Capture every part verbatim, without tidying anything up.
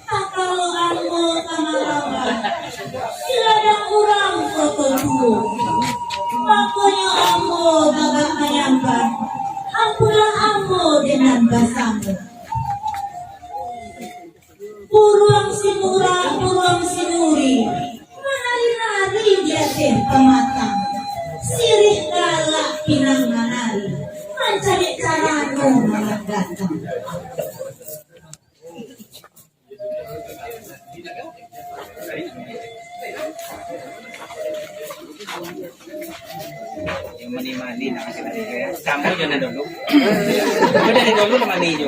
Takalo ambo ka malawan, si ladang urang Koto Tuo. Makonyo ambo bagak manyambah, ampunlah ambo den nan basamo. Buruang Sinurang, buruang Sinuri, manari-nari di ateh pamatang. Siriah galak pinang manari, mancaliak carano malah datang. Yang mani-mani nak kasih tadi, ya. Sama je nak dulu. Apa dari dulu nak mani je?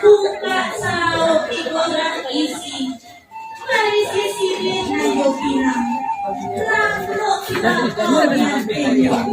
Buka saut tigo orang isi. Marisi siriah nan jo pinang. Langkok tigo orang pinang.